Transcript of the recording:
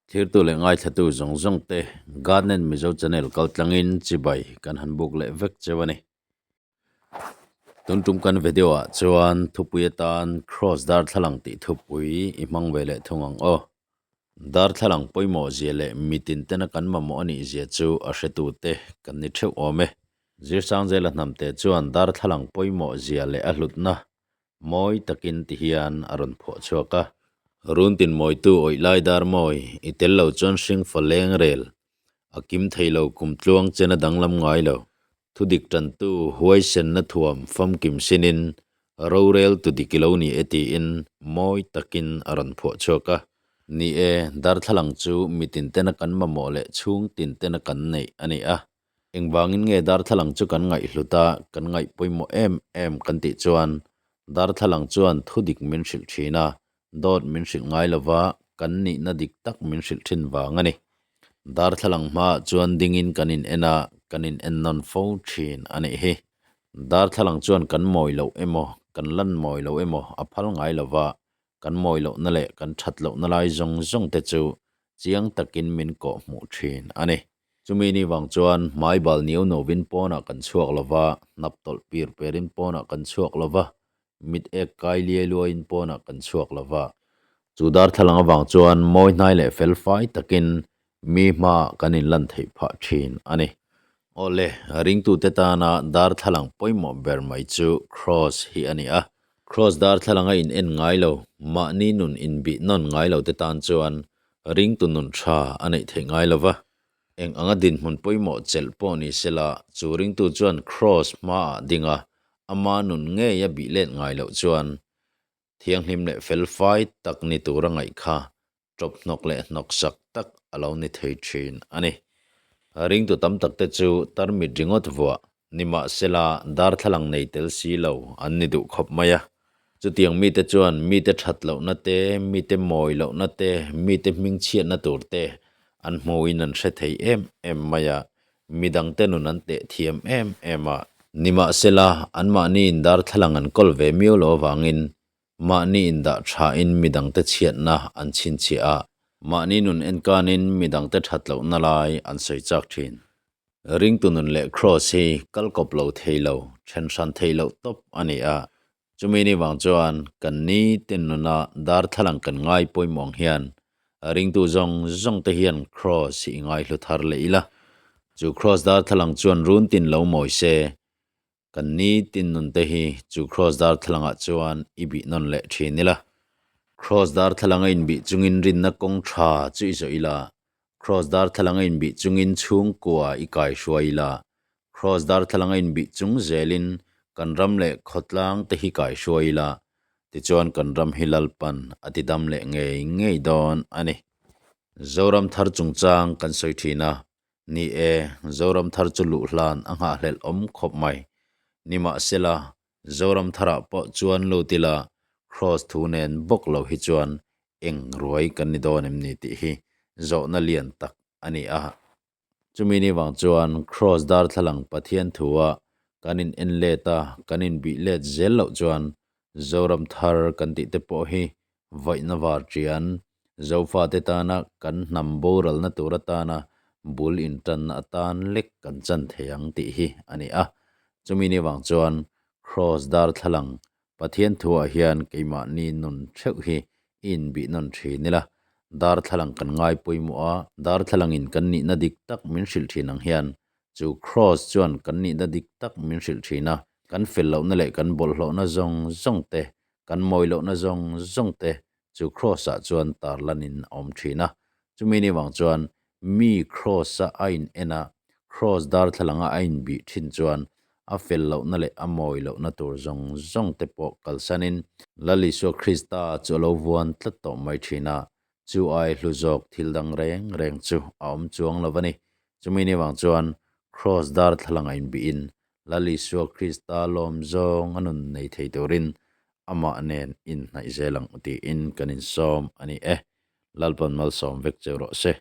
Thirtu leh ngaithlatu zawng zawng te Garden Mizo Channel kaltlangin chibai kan han buk leh vek cheu a ni. Tun tum kan video ah chuan thupui atan Cross darthlalang tih thupui i hmang ve leh thung ang aw. Darthlalang pawimawh zia leh mitin tena kan mamawh a nih zia chu a hretu te kan ni theuh awm e. Zirsangzela hnamte chuan darthlalang pawimawh zia leh a hlutna Mawi takin ti hian a rawn phuah chhuak a. Runtin mawitu awih lai dar mawi, i tel lo chuan hring fa leng rel. A kim thei lo kum tluang chen a danglam ngai lo. Thudik tantu huaisenna thuam famkim sinin rorel tu dik i lo ni e tiin mawi takin a rawn phuah chhuak a. Ni e, darthlalang chu mitin tena kan mamawh leh chhungtin tena kan neih a ni a. Engvangin nge darthlalang chu kan ngaihhlut a, kan ngaih pawimawh em em kan tih chuan darthlalang chuan thudik min hrilh thin a, dawt min hrilh ngai lova kan nihna dik tak min hrilh thin vang a ni. Darthlalang hmaah chuan dingin kan in en a, kan in en nawn fo thin a nih hi. Darthlalang chuan kan mawi loh emaw, kan lan mawi loh emaw a phal ngai lova, kan mawi lohna leh kan that lohna lai zawng zawng te chu chiang takin min kawh hmuh thin a ni. Chumi ni vang chuan hmai bal niau novin pawnah kan chhuak lo va, hnap tawlh pir perin pawnah kan chhuak lo va, mit ek kai liai luaiin pawnah kan chhuak lo va. Chu darthlalang avang chuan mawi hnai leh fel fai takin mi hmaah kan inlan theih phah thin a ni. Awle, ringtute tana darthlalang pawimawh ber mai chu Kraws hi a ni a. Kraws darthlalanga in en ngai lo, mahni nun inbih nawn ngai lo te tan chuan ringtu nun tha a neih theih ngai lo va. Eng anga dinhmun pawimawh chelh pawh ni sela, chu ringtu chuan Kraws hmaah ding a, ama nun ngei a bih let ngai loh chuan thianghlim leh fel fai tak ni tura ngaih kha tawp hnawk leh hnawk sak tak a lo ni thei thin a ni. Ringtu tam tak te chu tarmit ringawt vuah nimahsela darthlalang nei tel si lo an ni duh khawp mai a. Chutiang mite chuan mite that lohna te, mite mawi lohna te, mite hmingchhiatna tur te an hmuin an hre thei em em mai a, midangte nun an teh thiam em em a. Nimahsela anmahniin darthlalang an kawl ve miau lo avangin Mahni indah thain midangte chhiatna an chhinchhiah a, mahni nun enkanin midangte that lohna lai an sawi chak thin. Ringtu nun leh Kraws hi kal kawp lo thei lo, then hran thei loh tawp a ni a. Chumi ni vang chuan kan nitin nuna darthlalang kan ngai pawimawh ang hian ringtu zawng zawng te hian Kraws hi i ngaihlu thar leh ila. Chu Kraws darthlalang chuan runtin lo mawi se, Kan nitin nun te hi chu Kraws darthlalangah chuan i bih nawn leh thin ila. Kraws darthlalanga inbih chungin rinna kawng tha chu i zawh ila. Kraws darthlalanga inbih chungin chhungkua i kai hruai ila. Kraws darthlalanga inbih chung zelin kan ram leh khawtlang te hi kai hruai ila. Tichuan kan ram hi Lalpan a ti dam leh ngei ngei dawn a ni. Zoram thar chungchang kan sawi thin a, Ni e, Zoram thar chu luh hlan a nghahhlelh awm khawp mai. Nimahsela, Zoram tharah pawh chuan lut ila Kraws thu nen bawk lo hi chuan eng ruai kan ni dawn em ni tih hi zawhna lian tak a ni a. Chumi ni vang chuan Kraws darthlalang Pathian thua kan in en let a, kan in bih let zel loh chuan Zoram thar kan tih te pawh hi vaihna var ṭian, Zofate tana kan hnam boralna tur atana bul inṭanna atan lek kan chan thei ang tih hi a ni a. Chumi ni vang chuan Kraws darthlalang Pathian thuah hian keimahni nun ṭheuh hi i inbih nawn ṭhin ila, darthlalang kan ngai pawimawh a, darthlalangin kan nihna dik tak min hrilh ṭhin ang hian chu Kraws chuan kan nihna dik tak min hrilh ṭhin a, kan fel lohna leh kan bawlhhlawhna zawng zawng te Kan mawi lohna zawng zawng te chu Kraws-ah chuan tarlanin a awm thin a. Chumi ni vang chuan mi Kraws-a a in en a, Kraws darthlalanga a inbih thin chuan a fel lohna leh a mawi lohna tur zawng zawng te pawh kalsanin Lal Isua Krista chu a lo vuan tlat tawh mai thin a, chu ai hlu zawk thil dang reng reng chu a awm chuang lo a ni. Chumi ni vang chuan Kraws darthlalanga inbihin Lal Isua Krista lawm zawng a nun nei thei turin amah nen inhnaih zel ang tiin kan insawm a ni e. Lalpan malsawm vek cheu rawh se.